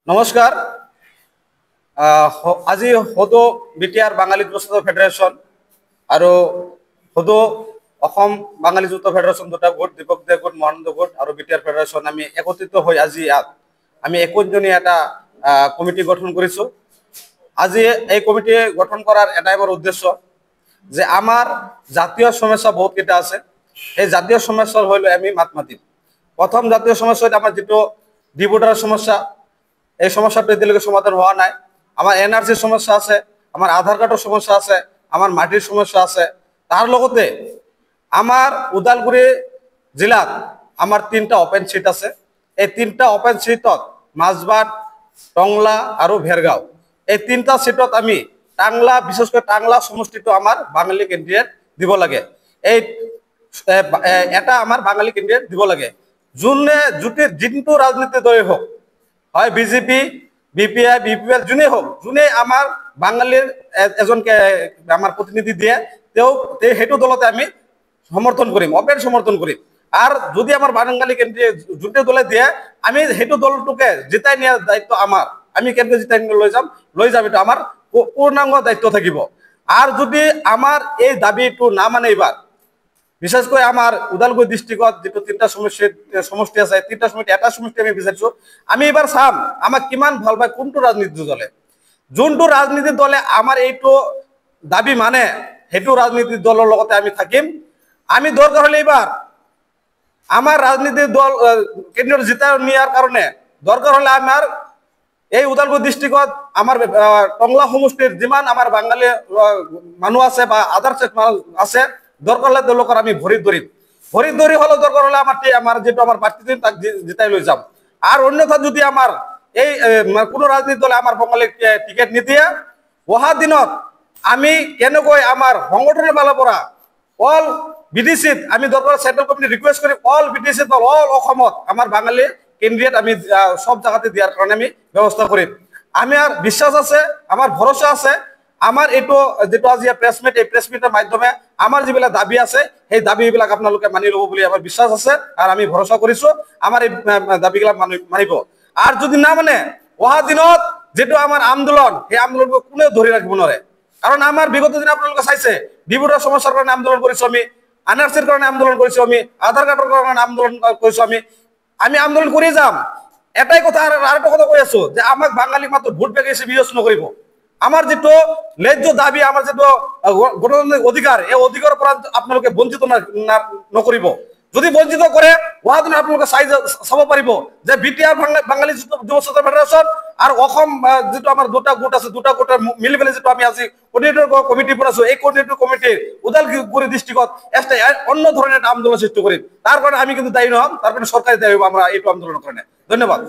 নমস্কাৰ। আজি সদৌ বিটিআৰ বাঙালী যুৱ ফেডাৰেশ্যন আৰু সদৌ অসম বাঙালী যুৱ ফেডাৰেশ্যন, দুটা গোট, দীপক দে গোট, মহানন্দ গোট আৰু বিটিআৰ ফেডাৰেশ্যন, আমি একত্ৰিত হৈ আজি ইয়াত আমি 21জনীয়া এটা কমিটি গঠন কৰিছোঁ। আজি এই কমিটি গঠন কৰাৰ এটাই আমাৰ উদ্দেশ্য যে আমাৰ জাতীয় সমস্যা বহুতকেইটা আছে, এই জাতীয় সমস্যাৰ হৈ লৈ আমি মাত মাতিম। প্ৰথম জাতীয় সমস্যা হৈছে আমাৰ যিটো ডি ভোটাৰৰ সমস্যা, এই সমস্যাটো এতিয়ালৈকে সমাধান হোৱা নাই। আমাৰ এনআৰচিৰ সমস্যা আছে, আমাৰ আধাৰ কাৰ্ডৰ সমস্যা আছে, আমাৰ মাটিৰ সমস্যা আছে। তাৰ লগতে আমাৰ ওদালগুৰি জিলাত আমাৰ 3টা অপেন চিট আছে। এই 3টা অপেন চিটত মাজবাট, টংলা আৰু ভেৰগাঁও, এই 3টা চিটত আমি টাংলা, বিশেষকৈ টাংলা সমষ্টিটো আমাৰ বাঙালী কেণ্ডিডেট দিব লাগে। এই এটা আমাৰ বাঙালী কেণ্ডিডেট দিব লাগে। যোনে যোনটো যোনটো ৰাজনীতি দলেই হওক, হয় বিজেপি, বিপিআই, বিপিএল, যোনেই হওক, যোনে আমাৰ বাঙালীৰ এজনকে আমাৰ প্ৰতিনিধি দিয়ে, তেওঁ সেইটো দলতে আমি সমৰ্থন কৰিম, অপেন সমৰ্থন কৰিম। আৰু যদি আমাৰ বাঙালী কেণ্ডিডেট যোনটো দলে দিয়ে, আমি সেইটো দলটোকে জিতাই নিয়াৰ দায়িত্ব আমাৰ। আমি কেনেকৈ জিতাই লৈ যাম, এইটো আমাৰ পূৰ্ণাংগ দায়িত্ব থাকিব। আৰু যদি আমাৰ এই দাবীটো না মানে, এইবাৰ বিশেষকৈ আমাৰ ওদালগুৰি ডিষ্ট্ৰিক্টত যিটো 3টা সমষ্টি আছে, 3টা সমষ্টি, এটা সমষ্টি আমি বিচাৰিছোঁ। আমি এইবাৰ চাম আমাক কিমান ভাল পায় কোনটো ৰাজনীতি দলে। যোনটো ৰাজনীতি দলে আমাৰ এইটো দাবী মানে, সেইটো ৰাজনীতি দলৰ লগতে আমি থাকিম। আমি দৰকাৰ হ'লে এইবাৰ আমাৰ ৰাজনীতি দল কেন্দ্ৰীয় জিতাই নিয়াৰ কাৰণে দৰকাৰ হ'লে আমাৰ এই ওদালগুৰি ডিষ্ট্ৰিক্টত আমাৰ টংলা সমষ্টিৰ যিমান আমাৰ বাঙালী মানুহ আছে বা আদাৰ মানুহ আছে, দৰকাৰ হ'লে তেওঁলোকৰ আমি ভৰিত ধৰিম। ভৰিত ধৰি হ'লেও দৰকাৰ হ'লে আমাৰ যিটো আমাৰ প্ৰাৰ্থী দিম, তাক জিতাই লৈ যাম। আৰু অন্যথা যদি আমাৰ এই কোনো ৰাজনীতি দলে আমাৰ বঙালীক টিকেট নিদিয়ে, অহা দিনত আমি কেনেকৈ আমাৰ সংগঠনৰ ফালৰ পৰা অল বিটিচিত আমি দৰকাৰ চেণ্ট্ৰেল কমিটি ৰিকুৱেষ্ট কৰিম, অল বিটিচিত বা অল অসমত আমাৰ বাঙালী কেণ্ডিডেট আমি চব জাগাতে দিয়াৰ কাৰণে আমি ব্যৱস্থা কৰিম। আমাৰ বিশ্বাস আছে, আমাৰ ভৰসা আছে। আমাৰ এইটো যিটো আজি প্ৰেছ মিট, এই প্ৰেছ মিটৰ মাধ্যমে আমাৰ যিবিলাক দাবী আছে, সেই দাবীবিলাক আপোনালোকে মানি ল'ব বুলি আমাৰ বিশ্বাস আছে আৰু আমি ভৰসা কৰিছো আমাৰ এই দাবীবিলাক মানিব। আৰু যদি না মানে, অহা দিনত যিটো আমাৰ আন্দোলন, সেই আন্দোলনটো কোনেও ধৰি ৰাখিব নোৱাৰে। কাৰণ আমাৰ বিগত দিন আপোনালোকে চাইছে, ডিভোটাৰ সমস্যাৰ কাৰণে আন্দোলন কৰিছো আমি, এনআৰচিৰ কাৰণে আন্দোলন কৰিছো আমি, আধাৰ কাৰ্ডৰ কাৰণে আন্দোলন কৰিছো আমি। আমি আন্দোলন কৰি যাম। এটাই কথা আৰু এটা কথা কৈ আছো যে আমাক বাঙালীক মাত্ৰ ভোট বেংক হিচাপে ইউজ নকৰিব। আমাৰ যিটো ন্যায্য দাবী, আমাৰ যিটো গণতান্ত্ৰিক অধিকাৰ, এই অধিকাৰৰ পৰা আপোনালোকে বঞ্চিত নকৰিব। যদি বঞ্চিত কৰে, অহা দিনত আপোনালোকে চাব পাৰিব যে বিটিআৰ বাঙালী যুৱ ছাত্ৰ ফেডাৰেশ্যন আৰু অসম যিটো আমাৰ দুটা গোট আছে, দুটা গোটৰ মিলি পেলাই যিটো আমি আজি কৰ্ডিনেটৰ কমিটি বনাইছো, এই কৰ্ডিনেটৰ কমিটিৰ ওদালগুৰি ডিষ্ট্ৰিক্টত এটা অন্য ধৰণৰ এটা আন্দোলন সৃষ্টি কৰিম। তাৰ কাৰণে আমি কিন্তু দায়ী নহ'ম, তাৰ কাৰণে চৰকাৰে দায়ী হ'ব আমাৰ এইটো আন্দোলনৰ কাৰণে। ধন্যবাদ।